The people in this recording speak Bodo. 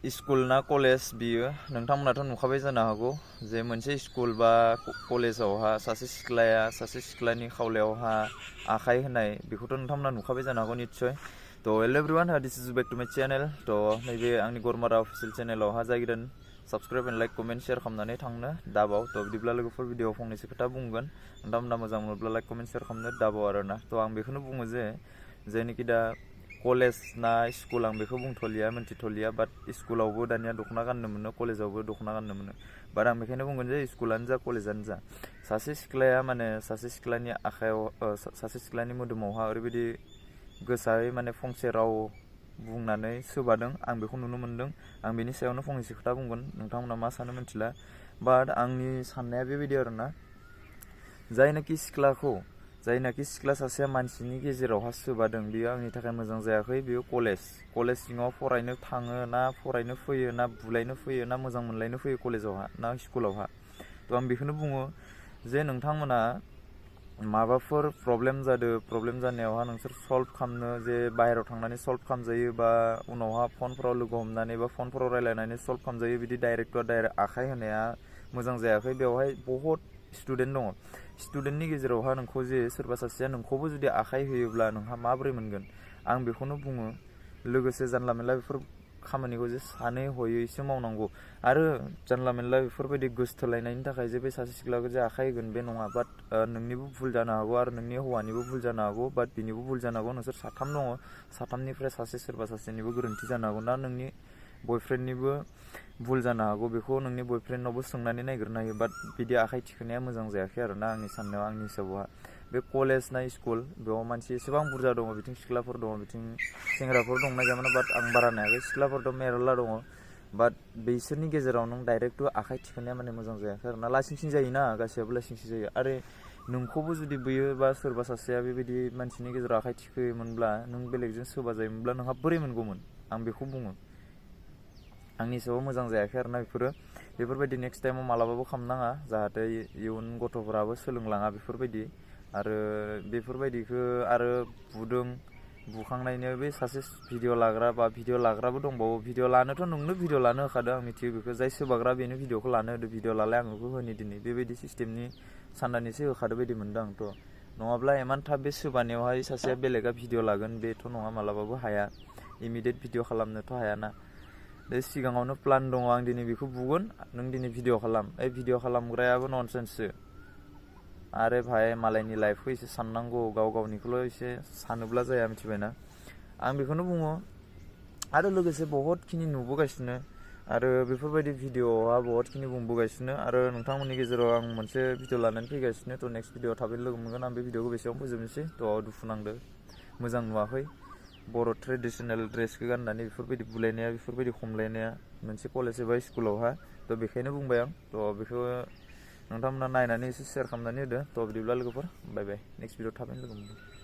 स्कुल ना कलेज बियो नोंथांमोनाथ' नुखाबाय जानो हागौ जे मोनसे स्कुल बा कलेजावहा सासे सिख्लानि खावलायावहा आखाइ होनाय बेखौथ' नोंथांमोना नुखाबाय जानो हागौ निस्सय तो hello everyone this is back to my channel तो नैबे आंनि गरमारा अफिसियेल चैनलावहा जाय गोदान subscribe and like comment share खालामनानै थांनो दाबाव तो बिदिब्ला लोगोफोर भिडिअ फंनैसो खोथा बुंगोन नोंथांमोना मोजां मोनोब्ला लाइक कमेन्ट शेयर खालामनो दाबाव आरोना तो आं बेखौनो बुङो जे जेनोखि दा कलेज ना स्कुल आं बेखौ बुंथ'लिया मिन्थिथ'लिया बाट स्कुलावबो दानिया दख'ना गाननो मोनो कलेजावबो दख'ना गाननो मोनो बाट आं बेखायनो बुंगोन जे स्कुलानो जा कलेजानो जा सासे सिख्लाया माने सासे सिख्लानि आखायाव सासे सिख्लानि मोदोमावहा ओरैबायदि गोसायै माने फंसे राव बुंनानै सोबादों आं बेखौ नुनो मोन्दों आं बेनि सायावनो फंनैसो खोथा बुंगोन नोंथांमोना मा सानो मिथिला बाट आंनि साननाया बेबायदि आरोना जायनाखि सिख्ला सासेया मानसिनि गेजेरावहा सोबादों बियो आंनि थाखाय मोजां जायाखै बियो कलेज सिङाव फरायनो थाङो ना फरायनो फैयो ना बुलायनो फैयो ना मोजां मोनलायनो फैयो कलेजावहा ना स्कुलावहा तो आं बेखौनो बुङो जे नोंथांमोना माबाफोर प्रब्लेम जानायावहा नोंसोर सल्भ खालामनो जे बाहेरायाव थांनानै सल्भ खालामजायो बा उनावहा फनफोराव लोगो हमनानै बा फनफोराव रायलायनानै सल्भ खालामजायो बिदि डाइरेक्ट आखाइ होनाया मोजां जायाखै बेवहाय बहुत स्टुडेन्ट दङ स्टुडेन्टनि गेजेरावहा नोंखौ जे सोरबा सासेया नोंखौबो जुदि आखाइ होयोब्ला नोंहा माबोरै मोनगोन आं बेखौनो बुङो लोगोसे जानला मेनला बेफोर खामानिखौ जे सानै हयैसो मावनांगौ आरो जानला मेनला बेफोरबायदि गोसथोलायनायनि थाखाय जे बे सासे सिख्लाखौ जे आखाइ होगोन बे नङा बाट नोंनिबो भुल जानो हागौ आरो नोंनि हौवानिबो भुल जानो हागौ बाट बिनिबो भुल जानो हागौ नोंसोर साथाम दङ साथामनिफ्राय सोरबा सासेनिबो गोरोन्थि जानो हागौ ना नोंनि बयफ्रेन्डनिबो भुल जानो हागौ बेखौ नोंनि बयफ्रेन्डनावबो सोंनानै नायग्रोनो हायो बाट बिदि आखाइ थिखोनाया मोजां जायाखै आरोना आंनि साननायाव आंनि हिसाबावहा बे कलेज ना स्कुल बेयाव मानसि एसेबां बुरजा दङ बिथिं सिख्लाफोर दङ बिथिं सेंग्राफोर दंना गैयामोन बाट आं बारा नायाखै सिख्लाफोरथ' मेरला दङ बाट बिसोरनि गेजेराव नों डाइरेक्ट आखाइ थिखोनाया माने मोजां जायाखै आरोना लासिंसिं जायोना गासैयाबो लासिंसिं जायो आरो नोंखौबो जुदि बैयो बा सोरबा सासेया बेबायदि मानसिनि गेजेराव आखाइ थिखोयोमोनब्ला नों बेलेगजों सोबा जायोमोनब्ला नोंहा बोरै मोनगौमोन आं बेखौ बुङो आंनि हिसाबाव मोजां जायाखै आरोना बेफोरबायदि नेक्स्ट टाइमाव मालाबाबो खालामनाङा जाहाथे इयुन गथ'फोराबो सोलोंलाङा बेफोरबायदि आरो बेफोरबायदिखौ आरो बुखांनायनि बे सासे भिडिअ लाग्राबो दंबावो भिडिअ लानोथ' नोंनो भिडिअ लानो होखादों आं मिथियो बेखौ जाय सोबाग्रा बेनो भिडिअखौ लानो होदो भिडिअ लालाय आं बेखौ होनि दिनै बेबायदि सिस्टेमनि साननानैसो होखादो बायदि मोनदों आंथ' नङाब्ला इमान थाब बे सोबानायावहाय सासेया बेलेगा भिडिअ लागोन बेथ' नङा मालाबाबो हाया इमिडियेट भिडिअ खालामनोथ' हायाना बे सिगाङावनो प्लान दङ आं दिनै बेखौ बुगोन नों दिनै भिडिअ खालाम भिडिअ खालामग्रायाबो ननसेन्ससो आरो भाई मालायनि लाइफखौ एसे साननांगौ गावनिखौल' एसे सानोब्ला जाया मिथिबायना आं बेखौनो बुङो आरो लोगोसे बहुतखिनि नुबोगासिनो आरो बेफोरबायदि भिडिअआ बहुतखिनि बुंबोगासिनो आरो नोंथांमोननि गेजेराव आं मोनसे भिडिअ लानानै फैगासिनो थ' नेक्स्ट भिडिअ थाबैनो लोगो मोनगोन आं बे भिडिअखौ बेसेबां फोजोबनोसै थ' दुखु नांदो मोजां नुवाखै बर' ट्रेडिसनेल ड्रेसखौ गाननानै बेफोरबायदि बुलायनाया बेफोरबायदि खमलायनाया मोनसे कलेज एबा स्कुलावहा थ' बेखायनो बुंबाय आं थ' बेखौ नोंथांमोना नायनानै एसे शेयार खालामनानै होदो थ' बिदिब्ला लोगोफोर बाय नेक्स्ट भिडिअ थाबैनो लोगो मोनगोन